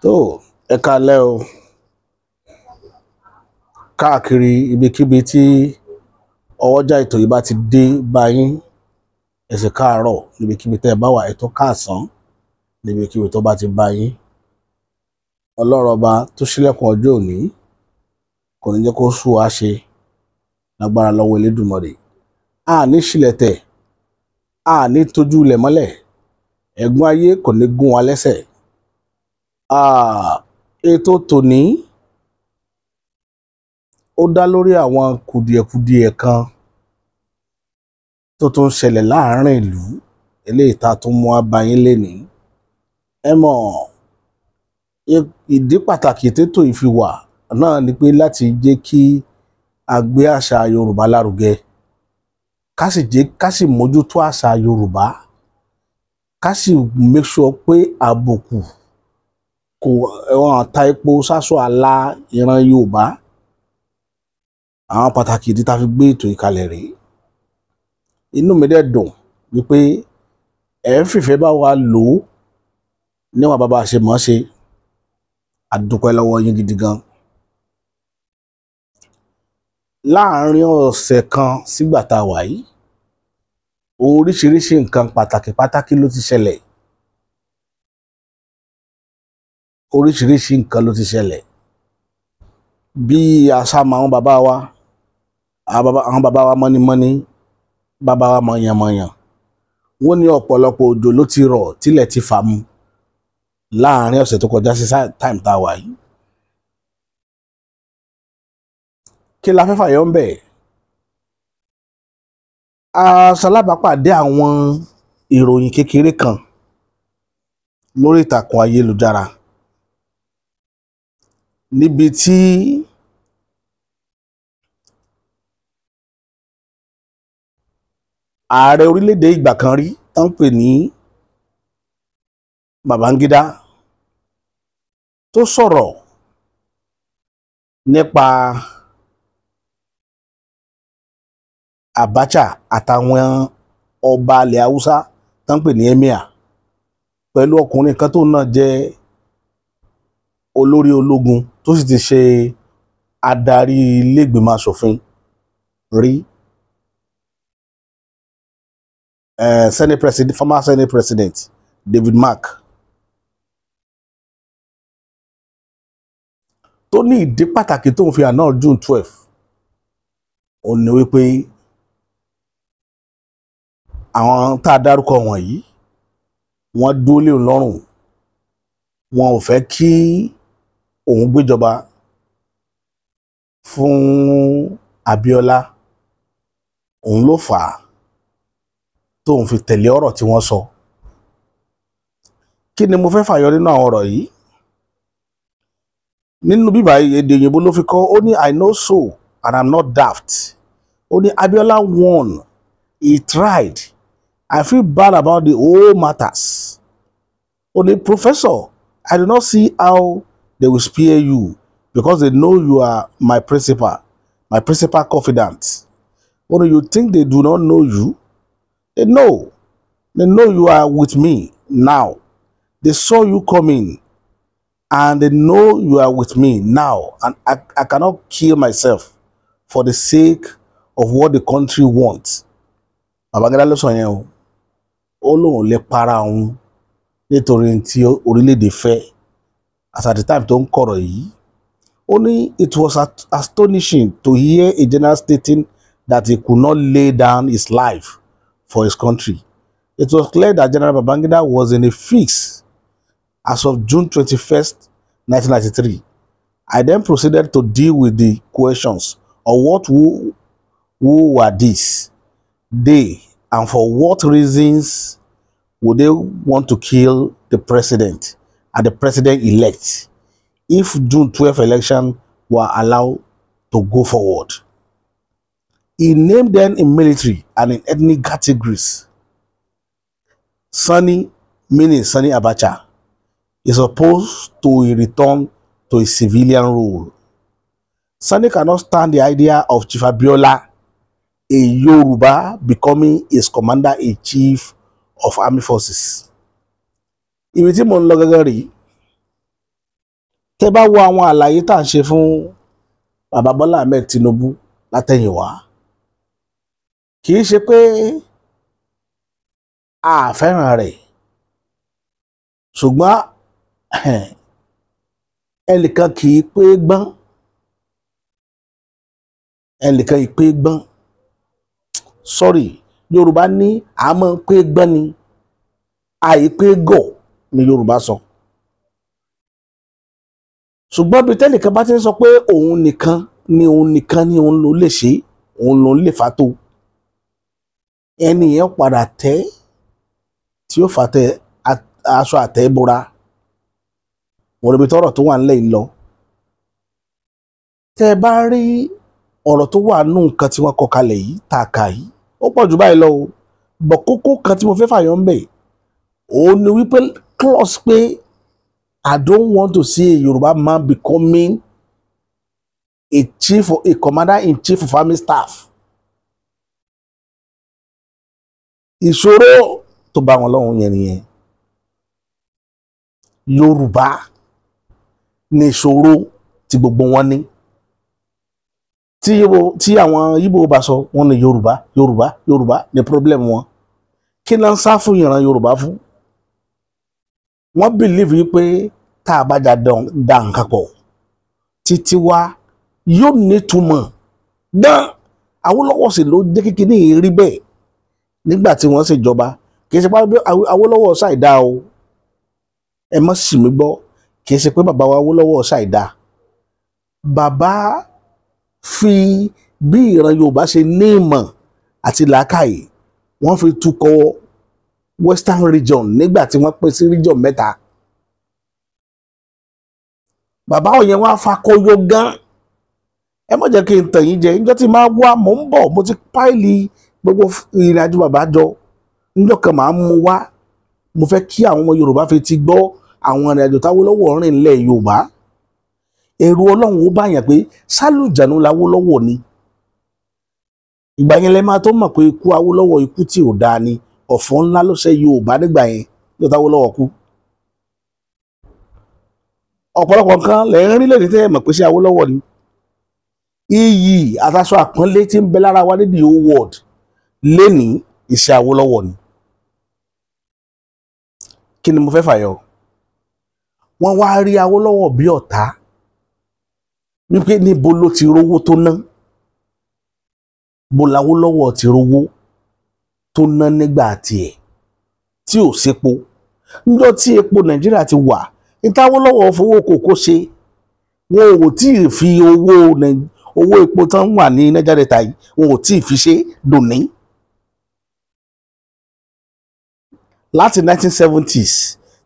Tó ẹ káalẹ́ o, káàkiri ibikíbi tí ọwọ́jà ètò yìí bá ti dé bá yín, ẹ sì káàárọ̀ níbikíbi tẹ́ ẹ bá wà, ẹ tún káàsán níbikíbi tó bá ti bá yín. Ọlọ́run Ọba tó ṣílẹ̀kùn ọjọ́ òní kò ní jẹ́ kó sú wa ṣe lágbára lọ́wọ́ Elédùmarè. A ní ṣílẹ̀tẹ̀, a ní tójú ilẹ̀ mọ́lẹ̀, ẹ̀gún ayé kò ní gún wa lẹ́sẹ̀. Ètò tòní ó dá lórí àwọn kùdìẹ̀kudiẹ kan tó tún ń ṣẹlẹ̀ láàárín ìlú, eléyìí tá a tún mú wá bá yín lénìí. Ẹ mọ̀, ìdí pàtàkì tétò yìí fi wà náà ni pé láti jẹ́ kí a gbé àṣà Yorùbá lárugẹ, ká sì jẹ́ ká sì mójútó àṣà Yorùbá, ká sì make sure pé àbùkù kò wọn ta epo sásọ àlà ìran Yorùbá. Àwọn pàtàkì ìdí tá a fi gbé ètò yìí kalẹ̀ rèé. Inú mi dẹ̀ dùn wípé ẹ̀ ń fìfẹ́ bá wa lò ó níwọ̀n bàbá ṣe mọ̀ ọ́n ṣe. A dúpẹ́ lọ́wọ́ yín gidi gan. Láàárín ọ̀sẹ̀ kan sígbà tá a wà yìí, oríṣiríṣi nǹkan pàtàkì pàtàkì ló ti ṣẹlẹ̀. Oríṣiríṣi nǹkan ló ti ṣẹlẹ̀. Bí àṣàmọ̀ àwọn bàbá wa, àwọn bàbá wa mọ́nímọ́ní, bàbá wa mọ̀yànmọ̀yàn, wọ́n ní ọ̀pọ̀lọpọ̀ òjò ló ti rọ̀ tílẹ̀ ti fà mu láàárín ọ̀sẹ̀ tó kọjá sí time tá a wà yìí. Kí la fẹ́ fàyọ ńbẹ̀? A ṣalábàápàdé àwọn ìròyìn kékeré kan lórí ìtàkùn ayélujára níbi tí ààrẹ orílẹ̀-èdè ìgbà kan rí tó ń pè ní Babangida tó sọ̀rọ̀ nípa Abacha àtàwọn ọba ilẹ̀ Haúsá tó ń pè ní emir, pẹ̀lú ọkùnrin kan tó náà jẹ́ olórí ológun tó sì ti ṣe adarí ilé-ìgbìmọ̀ asòfin rí, Senate president, former Senate President David Mark, tó ní ìdí pàtàkì tó ń fi annul June 12 ó ní wípé àwọn tá a dárúkọ wọ̀nyí, wọ́n dúró lé òun lọ́rùn, wọn ò fẹ́ kí òun gbéjọba fún Abíọ́lá. Òun ló fà á tóun fi tẹ̀lé ọ̀rọ̀ tí wọ́n sọ. Kí ni mo fẹ́ fàyọ nínú àwọn ọ̀rọ̀ yìí? Nínú bíbá, èdè òyìnbó ló fi kọ́. Ó ní, "I know so and I'm not daft." Ó ní, "Abiola won. He tried. I feel bad about the whole matters." Ó ní, "Professor, I do not see how they will spare you because they know you are my principal confidant." Ó ní, "You think they do not know you? They know. They know you are with me now. They saw you coming and they know you are with me now, and I cannot kill myself for the sake of what the country wants." Babangida ló sọ yẹn o. Ó lóun lè para òun nítorí tí orílẹ̀-èdè fẹ́ as at the time tó ń kọ̀rọ̀ yìí. Ó ní, "It was astonishing to hear a general stating that he could not lay down his life for his country. It was clear that General Babangida was in a fix as of June 21st, 1993. I then proceeded to deal with the questions of what who were these, they, and for what reasons would they want to kill the president and the president-elect if June 12 election were allowed to go forward. He named them in military and in ethnic categories. Sonny, meaning Sonny Abacha, is opposed to a return to a civilian rule. Sonny cannot stand the idea of Chief Abiola, a Yoruba, becoming his commander-in-chief of army forces." Ibi tí mò ń lọ gẹ́gẹ́ rèé. Tẹ́ bá wo àwọn àlàyé tá à ń ṣe fún bàbá Bọ́lá Ahmed Tinubu látẹ̀yìnwá, kì í ṣe pé a fẹ́ràn rẹ̀, ṣùgbọ́n ẹnìkan kì í pé gbọ́n, ẹnìkan kì í pé gbọ́n. Sorry, Yorùbá ní a máa ń pé gbọ́n ni, àìpé gọ̀ ni Yorùbá sọ. Ṣùgbọ́n bí tẹ́nìkan bá ti ń sọ pé òun nìkan ni, òun nìkan ni, òun ló lè ṣe, òun ló lè fà tó, ẹni yẹn padà tẹ́ tí ó fà tẹ aṣọ àtẹ́bora. Mo rí ibi tọ́rọ̀ tó wà nílẹ̀ yìí lọ. Tẹ́ ẹ bá rí ọ̀rọ̀ tó wà nù nǹkan tí wọ́n kọ kalẹ̀ yìí, tá a kà yìí, ó pọ̀ jù báyìí lọ o. Bọ̀ kókó kan tí mo fẹ́ fàyọ̀ ń bẹ̀, òun ni wípé clause pé I don't want to see a Yoruba man becoming a chief, a commander in chief of army staff. Ìṣòro tó bá wọn lọ́hùn yẹn nìyẹn. Yorùbá ní ìṣòro tí gbogbo wọn ní. Tí àwọn Ìgbò bá sọ, wọn ní Yorùbá, Yorùbá, Yorùbá ní problem wọn. Kí náà ń sá fún ìran Yorùbá fún? Wọ́n believe wípé tá a bá jà da nǹkan pọ̀ títí wá yóò nítumọ̀ dán. Awólọ́wọ̀ sì ló jẹ́ kíkiní yìí rí bẹ́ẹ̀ nígbà tí wọ́n ṣèjọba. Kì í ṣe pé Awólọ́wọ̀ ṣàìdá o, ẹ má sì mí gbọ́, kì í ṣe pé bàbá wa Awólọ́wọ̀ ṣàìdá. Bàbá fi bí ìran Yorùbá ṣe ní ìmọ̀ àti làákàyè, wọ́n fi tukọ̀ Western region nígbà tí wọ́n pín sí region mẹ́ta. Bàbá òyìn wá fakọyọ gan. Ẹ má jẹ́ kí n tàn yín jẹ, níjọ́ tí máa wá, mò ń bọ̀, mo ti páìlì gbogbo ìrìn àjò bàbá jọ, níjọ́ kan màá mú wá. Mo fẹ́ kí àwọn ọmọ Yorùbá fi ti gbọ́ àwọn ìrìn àjò táwólọ́wọ̀ rìn nílẹ̀ Yorùbá. Ẹ̀rù Ọlọ́run ó bá yàn pé sálùjànú lAwólọ́wọ̀ ni. Ìgbà yẹn lẹ máa tó mọ̀ pé ikú Awólọ́wọ̀ ikú tí ò dáa ni. Ọ̀fọ̀ ńlá ló ṣe Yorùbá nígbà yẹn ló táwólọ́wọ̀ kú. Ọ̀pọ̀lọpọ̀ nǹkan lẹ́yìn rí lẹ́yìn tẹ́ ẹ mọ̀ pé ṣé Awólọ́wọ̀ ni. Iyì àtàṣọ àpọ́nlé tí ń bẹ lára wa ní the whole world lénìí, iṣẹ́ Awólọ́wọ̀ ni. Kí ni mo fẹ́ fàyọ? Wọ́n wá rí Awólọ́wọ̀ bí ọ̀tá, wípé níbo ló ti rówó tó ná, bó lAwólọ́wọ̀ ti rówó tó ná nígbà tiẹ̀ tí ò sépo. Níjọ́ tí epo Nàìjíríà ti wà, ìtAwólọ́wọ̀ fowó kòkó ṣe, wọn ò tí ì fi owó epo tán wà ní Niger Delta yìí, wọn ò tí ì fi ṣe dòní. Láti 1970s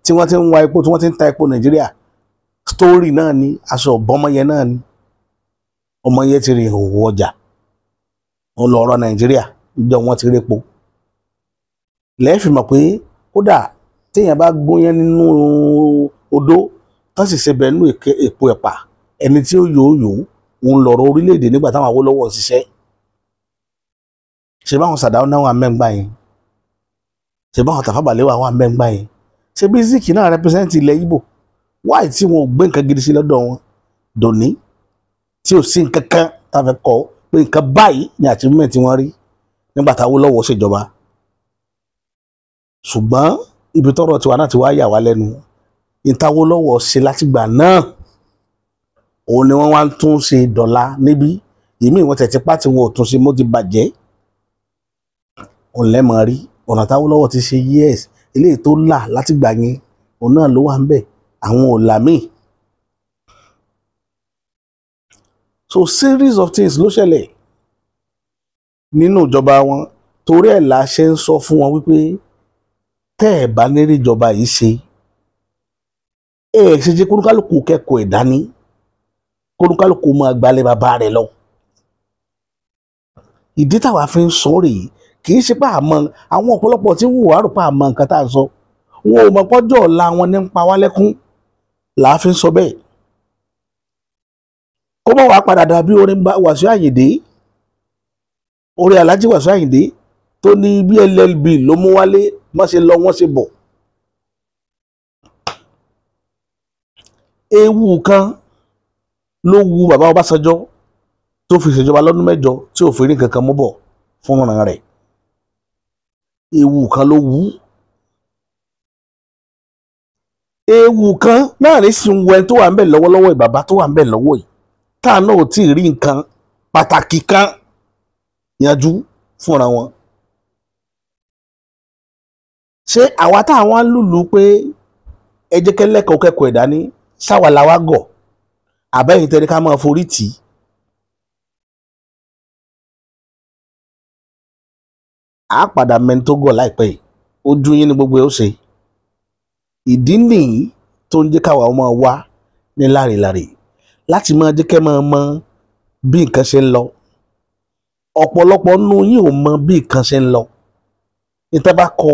tí wọ́n ti ń wa epo, tí wọ́n ti ń ta epo Nàìjíríà, story náà ni, aṣọ ọ̀bọ́mọ yẹn náà ni, ọmọ yẹn ti rìn òwò ọjà, wọn lọ ọ̀rọ̀ Nàìjíríà níjọ́ wọ́n ti répo. Lẹ́ẹ̀fì mọ̀ pé kódà téèyàn bá gúnyán nínú odó tán sì ṣe bẹ́ẹ̀ nínú èpo ẹ̀pà, ẹni tí ó yòó yòó òun lọ̀rọ̀ orílẹ̀-èdè nígbà táwọn Awólọ́wọ̀ ṣiṣẹ́. Ṣe báwọn Sàdáúná náà wà mẹ́ngbà yẹn, ṣe báwọn Tafawa Balewa wà mẹ́ngbà yẹn, ṣe bí Zik náà represent ilẹ̀ Ìgbò, wáì tí wọn ò gbé nǹkan gidi sí lọ́dọ̀ wọn dòní, tí ò sí nǹkan kan tá a fẹ́ kọ́ pé nǹkan báyìí ni achievement tí wọ́n rí nígbà táwọn Awólọ́wọ̀ ṣèjọba. Ṣùgbọ́n ibi tọ́rọ̀ tiwa náà ti wá yà wá lẹ́nu, ìtAwólọ́wọ̀ ṣe látìgbà náà òun ni wọ́n wá ń tún ṣe dọ̀la níbí. Ìmí ìwọ̀n tẹ̀tí pátì wọn ò tún ṣe mọ́, ti bàjẹ́. Òun lẹ́mọ̀ rí ọ̀nà táwólọ́wọ̀ ti ṣe years eléyìí tó là látìgbà yẹn, òun náà ló wà ń bẹ̀, àwọn ò là míì. So series of things ló ṣẹlẹ̀ nínú ìjọba wọn. Torí ẹ̀ la ṣe ń sọ fún wọn wípé tẹ́ ẹ̀ bá nírí ìjọba yìí ṣe, ẹ̀ ṣe jẹ́ kóníkálukú kẹ́kọ̀ọ́ ẹ̀ dání, kóníkálukú máa gbalẹ̀ bàbá rẹ̀ lọ. Ìdí táwa fi ń sọ rèé, kì í ṣe pé àmọ́ àwọn ọ̀pọ̀lọpọ̀ tí wù wá rò pé àmọ́ nǹkan tá à ń sọ, wọn ò mọ̀ pọ́jọ́ ọ̀la wọn ní ń pa wá lẹ́kún là á fi ń sọ bẹ́ẹ̀. Kó má wàá padà dàbí orin Wàsíù Àyìndé, orin Alhaji Wàsíù Àyìndé tó ní bí LLB ló mú wálé, má ṣe lọ wọ́n ṣe bọ̀. Ewu kan ló wu bàbá Ọbásanjọ́ tó fi ṣèjọba lọ́dún 8 tí ò fi rí nǹkan kan mú bọ̀ fún ọ̀ràn rẹ̀. Ewu kan ló wu. Ewu kan náà ní sì ń wẹ tó wà ń bẹ̀ lọ́wọ́lọ́wọ́ yìí, bàbá tó wà ń bẹ̀ lọ́wọ́ yìí, táà náà ò tí ì rí nǹkan pàtàkì kan yanjú fúnra wọn. Ṣé àwa táwọn ń lùlù pé ẹ jẹ́ kẹ́lẹ́kọ̀ọ́ kẹ́kọ̀ọ́ ẹ̀dá ní ṣáwa la wá gọ̀ àbẹ́yìn tẹ́ni ká máa forí tì í? À á padà mẹ́ni tó gọ̀ láìpẹ́ yìí, ojú yín ni gbogbo ẹ̀ ó ṣe. Ìdí nìyí tó ń jẹ́ káwa ọmọ wa ní láàrínláàrìn láti máa jẹ́ kẹ́ máa mọ bí nǹkan ṣe ń lọ. Ọ̀pọ̀lọpọ̀ nínú yín ò mọ bí nǹkan ṣe ń lọ. Níta bá kọ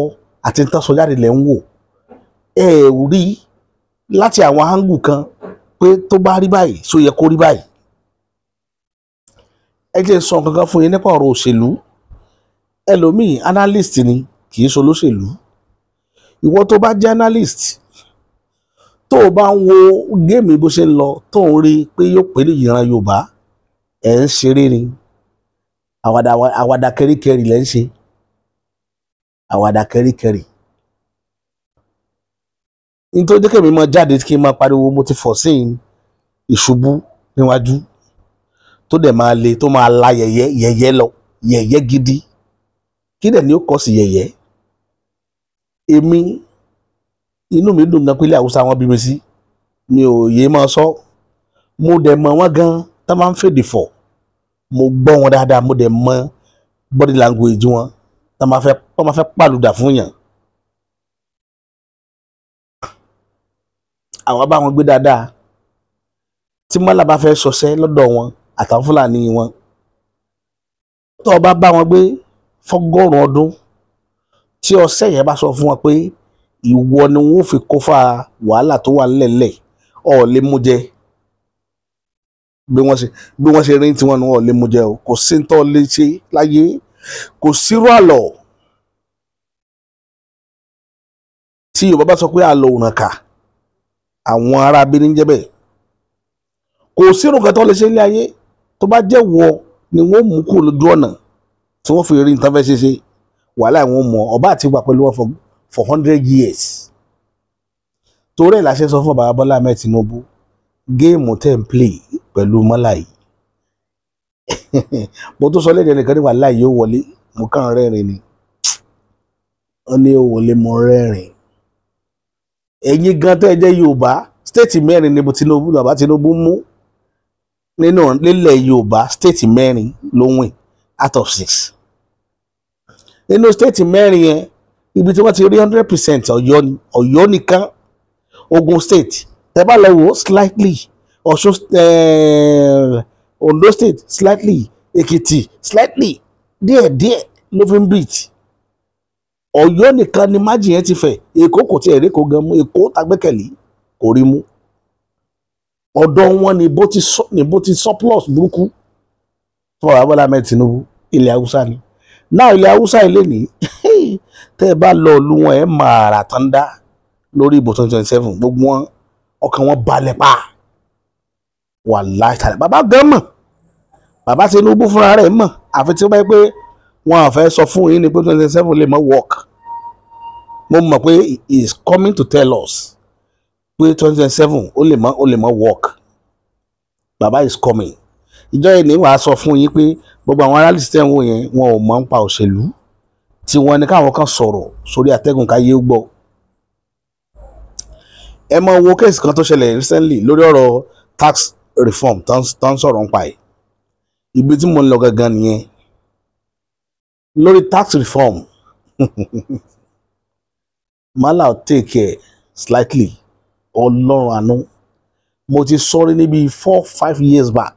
àti níta sọ jáde lẹ̀ ń wò. Ẹ ò rí láti àwọn áńgù kan pé tó bá rí báyìí ṣó yẹ kó rí báyìí. Ẹ jẹ́ n sọ nǹkan kan fún yín nípa ọ̀rọ̀ òṣèlú. Ẹlòmíì analyst ni, kì í ṣe olóṣèlú. Ìwọ tó bá jẹ́ analyst, tó o bá ń wo géèmù bó ṣe ń lọ, tó ń rí i pé yóò pè ní ìran Yorùbá, ẹ̀ ń ṣeré ni. Àwàdà àwàdà kẹríkẹrí lẹ́ ń ṣe. Àwàdà kẹríkẹrí. Ní tó jẹ́ kí èmi máa jáde kí n máa pariwo, mo ti fọ̀ sí ìṣubú níwájú tó dẹ̀ máa le, tó máa la yẹ̀yẹ́ yẹ̀yẹ́ lọ, yẹ̀yẹ́ gidi. Kí dẹ̀ ni ó kọ́ sí yẹ̀yẹ́? Èmi, inú mi dùn gan pé ilé Haúsá wọn bí mi sí, mi ò yé máa sọ. Mo dẹ̀ mọ̀ wọ́n gan tá máa ń fèdè fọ̀, mo gbọ́ wọn dáadáa, mo dẹ̀ mọ̀ body language wọn tá máa fẹ́ pàlùdà fún yàn. Àwa bá wọn gbé dáadáa. Tí mọ́là bá fẹ́ ṣọṣẹ́ lọ́dọ̀ wọn àtàwọn Fúlàní wọn, tó o bá bá wọn gbé fọ́gọ́rùn-ún ọdún, tí ọṣẹ́ yẹn bá sọ fún wọn pé ìwọ ni wọn ò fi kó fa wàhálà tó wà nílẹ̀lẹ̀, ọ̀ lè mú jẹ. Bí wọ́n ṣe rí tiwọn ni wọn ò lè mú jẹ o. Kò sí ní tó lè ṣe láyé, kò sírú àlọ́ tí Yorùbá bá sọ pé àlọ́ òrànkà, àwọn ará bí ní jẹ́ bẹ́ẹ̀. Kò sírú nǹkan tó lè ṣe nílé ayé tó bá jẹ́ wọ ni wọ́n mú kúrò lójú ọ̀nà tí wọ́n fi rí nǹkan fẹ́ ṣe ṣe. Wàhálà wọn mọ̀ ọba àti wà pẹ̀lú wọn for 100 years. Torí ẹ̀ la ṣe sọ fún bàbá Bọ́lá Ahmed Tinubu, géèmù tẹ̀ ń play pẹ̀lú mọ́là yìí. Mo tó sọ léde nìkan ní wàhálà yìí ó wọlé, mo kàn rẹ́rìn ni. Ó ní ó wọlé, mo rẹ́rìn. Ẹ̀yin gan tẹ́ ẹ jẹ́ Yorùbá, stéètì 4 ni Tinubu, bàbá Tinubu mú nínú nílẹ̀ Yorùbá, stéètì 4 ló win out of 6. Nínú stéètì 4 yẹn, ibi tí wọ́n ti rí 100% Ọ̀yọ́ ni, Ọ̀yọ́ nìkan, Ogun State tẹ́ bá lọ wò slightly, Ọ̀ṣun, Ondo State slightly, Èkìtì slightly, díẹ̀díẹ̀ ló fi ń beat. Ọ̀yọ́ nìkan ni májì yẹn ti fẹ̀. Èkó kò tiẹ̀ rí Èkó gan mú, Èkó tagbẹ́kẹ̀lé kò rí mú. Ọ̀dọ̀ wọn ni bó ti surplus burúkú fún bàbá Bọ́lá Ahmed Tinubu. Ilẹ̀ Haúsá ni. Náà ilẹ̀ Haúsá ilé ní tẹ́ ẹ bá lọ ìlú wọn, ẹ máa rà tán dá lórí ìbò 2027. Gbogbo wọn ọkàn wọn balẹ̀ pa. Wàláhì tàlẹ̀ bàbá gan mọ̀, bàbá Tinubu fúnra rẹ̀ mọ̀. Àfi tí ó bá yẹ pé wọn à fẹ́ sọ fún yín ni pé 2027 lè mọ́ work. Mo mọ̀ pé he is coming to tell us pé 2027 ó lè mọ́ work. Bàbá is coming. Ìjọ yìí ni wàá sọ fún yín pé gbogbo àwọn aráàlú tẹ̀ ń wò yẹn, wọn ò mọ̀ ń pa òṣèlú. Tí wọ́n ní káwọn kan sọ̀rọ̀ sórí àtẹ́gùn káyé gbọ́. Ẹ mọ wo kéèsì kan tó ṣẹlẹ̀ recently lórí ọ̀rọ̀ tax reform tó ń sọ̀rọ̀ nípa ẹ̀. Ibi tí mo ń lọ gangan nìyẹn. Lórí tax reform, Mala take care slightly. Ọlọ́run àánú. Mo ti sọrí níbi 4-5 years back.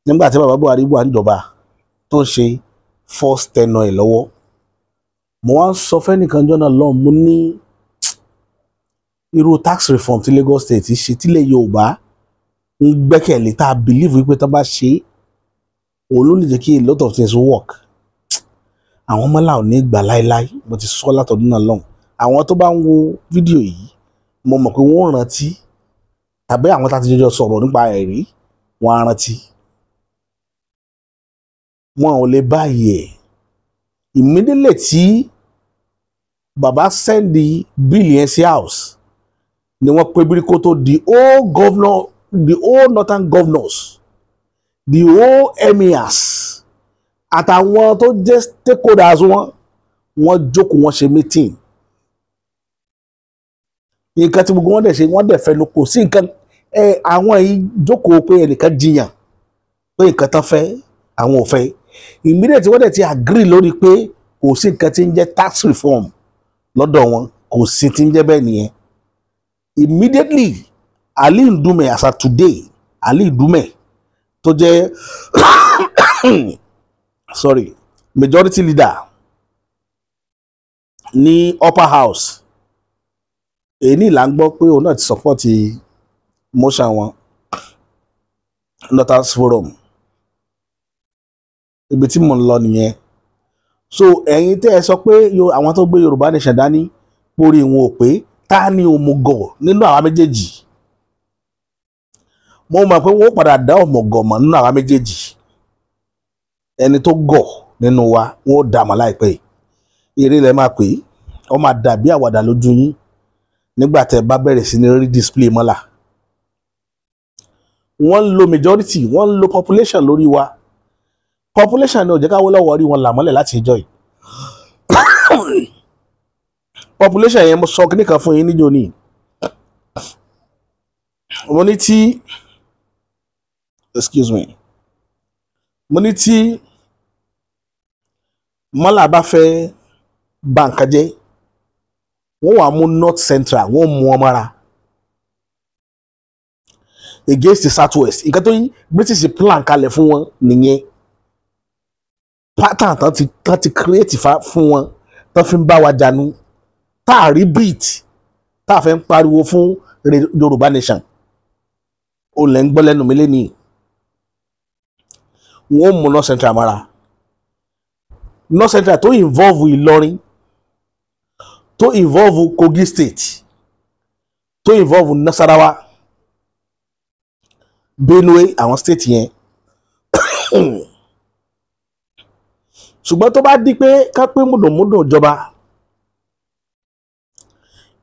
Nígbà tí bàbá Buhari wà níjọba tó ń ṣe first tenure ẹ̀ lọ́wọ́. Mo wá ń sọ fẹ́nìkan jọ́nà lọ́hùn, mo ní irú tax reform tí Lagos State ṣe tílẹ̀ Yorùbá ń gbẹ́kẹ̀lé tá a believe wípé tá a bá ṣe òun ló lè jẹ́ kí a lot of things work. Àwọn mọ́là ò ní gbà láéláé. Mo ti sọ látọdún náà lọ́hùn. Àwọn tó bá ń wo fídíò yìí, mo mọ̀ pé wọ́n rántí Tàbí àwọn tá a ti jọjọ sọ̀rọ̀ nípa ẹ̀rí wọn á rántí. Wọn ò lè báyìí ẹ̀. Immediately tí bàbá send bill yẹn sí house ni wọ́n pé bíríkótó, the whole governor, the whole northern governors, the whole emirs àtàwọn tó jẹ́ stakeholders wọn, wọ́n jókòó, wọ́n ṣe meeting. Nǹkan tí gbogbo wọn dẹ̀ ṣe, wọ́n dẹ̀ fẹnu kò sí nǹkan ẹ. Àwọn yìí jókòó pé ẹnìkan jiyàn pé nǹkan tán fẹ́, àwọn ò fẹ́. Immediately wọ́n dẹ̀ ti agree lórí pé kò sí nǹkan tí ń jẹ́ tax reform lọ́dọ̀ wọn, kò sí tí ń jẹ́ bẹ́ẹ̀ nìyẹn. Immediately, Ali Ndume, as at today, Ali Ndume tó jẹ́, sorry, majority leader ní upper house, èyí là ń gbọ́ pé òun náà ti support motion wọn, Northern Forum. Ibi tí mò ń lọ nìyẹn. So ẹ̀yin tẹ́ ẹ sọ pé àwọn tó gbé Yorùbá Nation dání pórí wọn ò pé, ta ni òmùgọ̀ nínú àwa méjèèjì? Mo mọ̀ pé wọ́n padà dá òmùgọ̀ mọ̀ nínú àwa méjèèjì. Ẹni tó gọ̀ nínú wa, wọ́n ó dá mọ̀ láìpẹ́ yìí. Eré lẹ máa pè é, ó máa dàbí àwàdà lójú yín nígbà tẹ́ bá bẹ̀rẹ̀ sí ní rí display mọ́là. Wọ́n ń lo majority, wọ́n ń lo population lórí wa. Population ni ò jẹ́ káwọ́ lọ́wọ́ rí wọn là mọ́lẹ̀ láti ìjọ yìí. Population yẹn, mo sọ kíní kan fún yín níjó ní, mo ní tí, excuse me, mo ní tí mọ́là bá fẹ́ bà nǹkan jẹ́, wọ́n wàá mú North Central, wọ́n mú wọn mọ́ra against the South West. Nǹkan tó yí British plan kalẹ̀ fún wọn nìyẹn. Pattern tán ti create fún wọn tán fi ń bá wa janu, tá a rí beat, tá a fẹ́ ń pariwo fún Yorùbá Nation, ó lẹ́ ń gbọ́ lẹ́nu mi lẹ́nìí. Wọ́n mú North Central mọ́ra. North Central tó involve Ìlọrin, tó involve Kogi State, tó involve Nasarawa, Benue, àwọn state yẹn. Ṣùgbọ́n tó bá di pé ká pé mùdùnmúdùn ìjọba,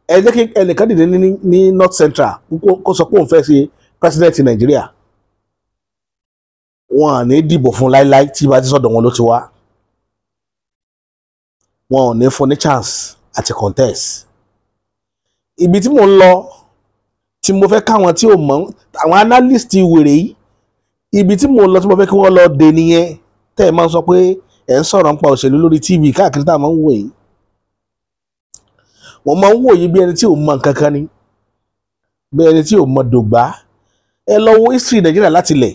ẹ jẹ́ kí ẹnìkan dìde ní North Central kó sọ pé òun fẹ́ ṣe president Nàìjíríà, wọn à ní dìbò fún láíláí. Tí bá ti sọ̀dọ̀ wọn ló ti wá, wọn ò ní fún ní chance àti contest. Ibi tí mò ń lọ, tí mo fẹ́ káwọn tí ò mọ̀, àwọn analyst wèrè yìí, ibi tí mò ń lọ, tí mo fẹ́ kí wọ́n lọ dé nìyẹn. Tẹ́ ẹ máa ń sọ pé ẹ̀ ń sọ̀rọ̀ nípa òṣèlú lórí TV káàkiri, tá a máa ń wò yìí, wọ́n máa ń wò yìí bí ẹni tí ò mọ̀ nǹkan kan ni, bí ẹni tí ò mọ̀ dògbà. Ẹ lọ wo history Nàìjíríà láti lẹ̀.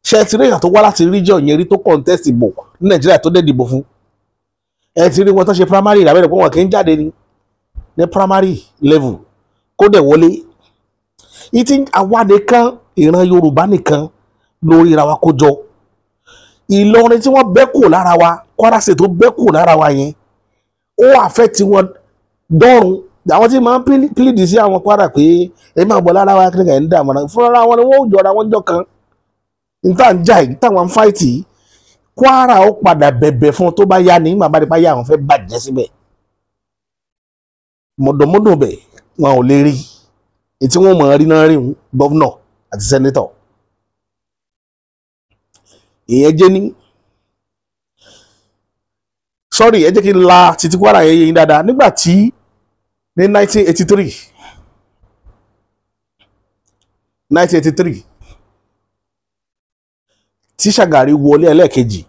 Ṣe ti rí èèyàn tó wá láti region yẹn rí tó contest ìbò ní Nàìjíríà tó dé dìbò fún? Ẹ ti rí wọn tó ṣe primary ìràbẹ̀rẹ̀ pé wọn kì í jáde ní ní primary level kó dẹ̀ wọlé. Ìtí àwa nìkan, ìran Yorùbá nìkan lórí ra wa kó jọ. Ìlọrin tí wọ́n bẹ́ kù lára wa, Kwara State tó bẹ́ kù lára wa yẹn, ó affect wọn dọ́run. Àwọn tí máa ń plead sí àwọn Kwara pé ẹ máa bọ̀ lára wa, kíni kà ń dààmú ara fúnra wọn ni wọ́n ó jọra wọn jọ kan. Níta ń jà yìí, táwọn ń fight yìí, Kwara ó padà bẹ̀bẹ̀ fún tó bá yá ní màmá nípa yá àwọn fẹ́ bàjẹ́ síbẹ̀. Mọ̀dọ̀mọ́dọ̀ bẹ̀ wọn ò lè rí ètí wọn mọ̀ rí náà rí governor àti senator. Ìyẹn jẹ́ ní, sorry, ẹ jẹ́ kí n la títí Kwara yẹn yé yín dáadáa. Nígbà tí ní 1983, 1983 tí Ṣàgàrí wọlé ẹlẹ́ẹ̀kejì,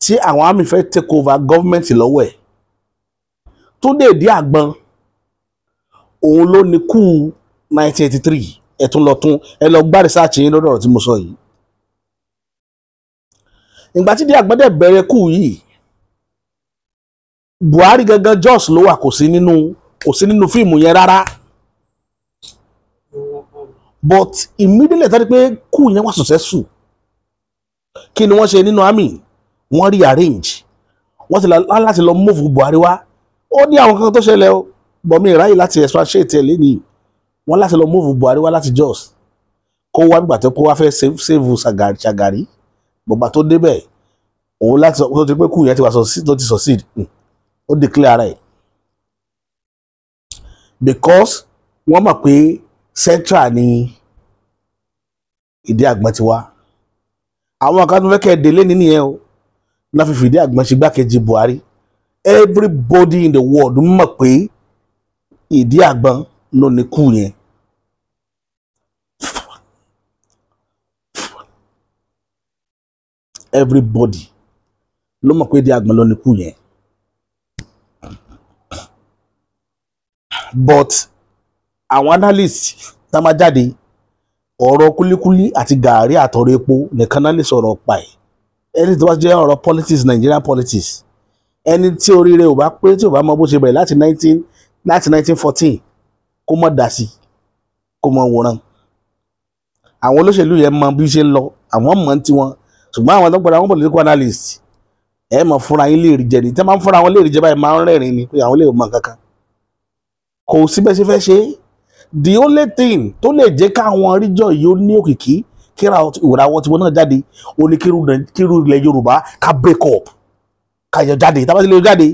tí àwọn army fẹ́ take over government lọ́wọ́ ẹ̀, tó dé dé àgbọn, òun ló ní coup 1983. Ẹ tún lọ tún ẹ lọ gbá research yín lọ́dọ̀ ọ̀rọ̀ tí mo sọ yìí. Ìgbà tí dé àgbọn dẹ̀ bẹ̀rẹ̀ coup yìí, Buhari gangan Jos ló wà, kò sí nínú fíìmù yẹn rárá. But immediately tàbí pé coup yẹn wà successful, kí ni wọ́n ṣe nínú army? Wọ́n rearrange, wọ́n ti láti lọ move Buhari wá. Ó ní àwọn kankan tó ṣẹlẹ̀ o, bọ̀ mi ráyè láti expatiate ẹ̀ lẹ́nìí. Wọ́n láti lọ move Buhari wá láti Jos kó wá nígbà tó kó wá fẹ́ save Shagari. Gbọ̀gbà tó débẹ̀, òun láti sọ tó ti pé kú yẹn ti wà tó ti succeed, ó declare ara ẹ̀, because wọ́n mọ̀ pé central ni Ìdíàgbọn ti wá. Àwọn kan tó fẹ́ kẹ́ ẹ délé nínú yẹn o náà fi fìdí àgbọn ṣe gbákejì Buhari. Everybody in the world mọ̀ pé Ìdíàgbọn ló ní kú yẹn. Everybody ló mọ̀ pé Ìdíàgbọn ló ní kú yẹn. But àwọn analyst tá máa jáde, ọ̀rọ̀ kúlíkúlí àti gàárì àtọ̀rọ̀ epo nìkan náà lè sọ̀rọ̀ pa ẹ̀. Ẹni tó bá jẹ́ ọ̀rọ̀ politics, Nigerian politics, ẹni tí oríire ò bá pé, tí ò bá mọ bó ṣe bẹ̀rẹ̀ láti 1914, kó mọ̀ dá sí, kó mọ̀ wòran. Àwọn olóṣèlú yẹn mọ bí ṣe ń lọ, àwọn mọ̀ ní tiwọn. Ṣùgbọ́n àwọn tó ń pẹ̀lú àwọn political analyst, ẹ mọ̀ fúnra yín lè rí jẹ ní tẹ́ máa ń fúnra wọn lè rí jẹ báyìí, máa ń rẹ́rìn ni pé àwọn lè mọ nǹkan kan. Kò sí bẹ́ẹ̀ ṣe fẹ́ ṣe. The only thing tó lè jẹ́ káwọn region yìí ó ní òkìkí, kíra ìràwọ̀ tiwọn náà jáde, ó ní kíru ilẹ̀ Yorùbá ká break up, ká yọ jáde. Tá bá ti lè yọ jáde,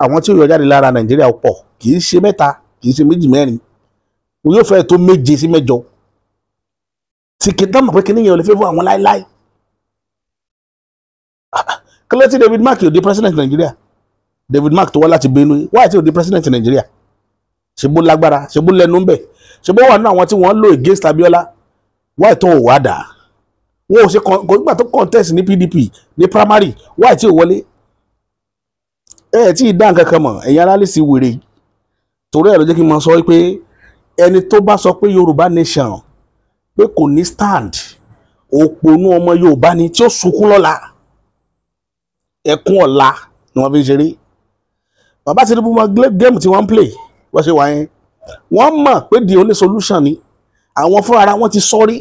àwọn tí ó yọ jáde lára Nàìjíríà pọ̀. Kì í ṣe mẹ́ta, kì í ṣe méjì, mẹ́rin, wọn yóò fẹ́ tó méje sí mẹ́jọ tí kì í tán mọ̀ pé kíní yẹn ò lè fẹ́ fún àwọn láéláé. Kílẹ̀ tí David Mark ò di president Nàìjíríà? David Mark tó wá láti Benue, wáyé tí ò di president Nàìjíríà? Ṣe bó lágbára? Ṣe bó lẹ́nu ń bẹ̀? Ṣe bó wà nínú àwọn tí wọ́n lò against Abiola? Wáyé tó ò wá dà wọn ò ṣe kò nígbà tó contest ní PDP ní primary, wáyé tí ò wọlé? Ẹ ẹ tí ì dá nǹkan kan mọ̀, ẹ̀yin analyst wèrè. Torí ẹ̀ ló jẹ́ kí n máa sọ pé ẹni tó bá sọ pé Yorùbá nation pé kò ní stand, òpònú ọmọ Yorùbá ni tí ó sunkún lọ́la. Ẹkún ọ̀la ni wọ́n fi ń ṣeré. Bàbá Tinubu mọ game tí wọ́n ń play. Wọ́n ṣe wà yẹn, wọ́n mọ̀ pé the only solution ni. Àwọn fúnra ara wọn ti sọ́rí,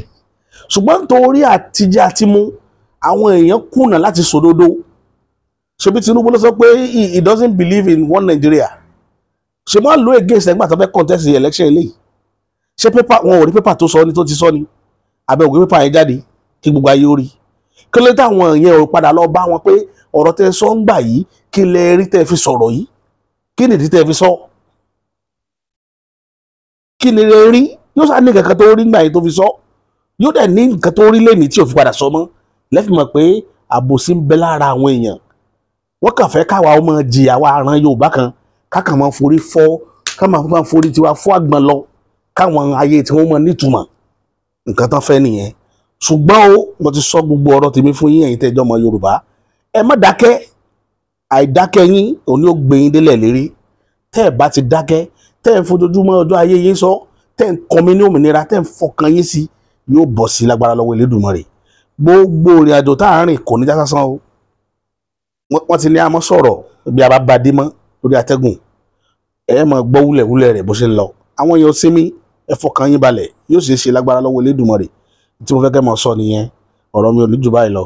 ṣùgbọ́n nítorí àtijẹ àtimú, àwọn èèyàn kùnà láti sòdodo. Ṣebí Tinubu ló sọ pé he doesn't believe in one Nigeria? Ṣe wọ́n lo against ẹgbẹ́ àtọ́fẹ́ contest the election eléyìí? Ṣé paper wọn ò rí paper tó sọ ni, tó ti sọ ni? Abẹ́ ògbé paper yẹn jáde kí gbogbo ayé ó rí. Kí ló táwọn èèyàn ò padà lọ bá wọn pé ọ̀rọ̀ tẹ́ sọ ń gbà yìí, kí lẹ rí tẹ́ fi sọ̀rọ̀ yìí? Kí nìdí tẹ́ fi sọ? Kí ni lè rí? Yóò sá ní nǹkan tó rí gbà yìí tó fi sọ, yóò dẹ̀ ní nǹkan tó rí lẹ́nìí tí ò fi padà sọ mọ́. Lẹ́fì mọ̀ pé àbòsí ń bẹ lára àwọn èèyàn. Wọ́n kàn fẹ́ káwa ọmọ jìyà wa ran Yorùbá kan, kákan máa forí fọ́, ká máa forí tiwa fọ́ àgbọn lọ, káwọn ayé tí wọ́n mọ nítumọ̀. Nǹkan tán fẹ́ nìyẹn. Ṣùgbọ́n o, mo ti sọ gbogbo ọ̀rọ̀ tèmi fún yín. Ẹ̀yin tẹ́jọ́ ọmọ Yorùbá, ẹ má dákẹ́. Àìdákẹ́ yín òun ni ó gbé yín délẹ̀ lérí. Tẹ́ ẹ bá ti dákẹ́, tẹ́ ẹ ń fojoojúmọ́ ọjọ́ ayé yín sọ, tẹ́ ẹ ń kọmi ní òmìnira, tẹ́ ẹ ń fọkàn yín sí, yóò bọ̀ sí lágbára lọ́wọ́ Elédùmarè. Gbogbo ìrìn àjò tá à ń rìn kò ní já sásán o. Wọ́n ti ní a mọ́ sọ̀rọ̀ bí a bá ba dé mọ́ lórí atẹ́gùn. Ẹ máa gbọ́ wúlẹ̀wúlẹ̀ rẹ̀ bó ṣe ń lọ. Àwọn èèyàn sinmi, ẹ fọkàn yín balẹ̀, yóò ṣeé ṣe lágbára lọ́wọ́ Elédùmarè. Tí mo fẹ́ kẹ́ mọ̀ sọ nìyẹn. Ọ̀rọ̀ mi ò ní jù báyìí lọ.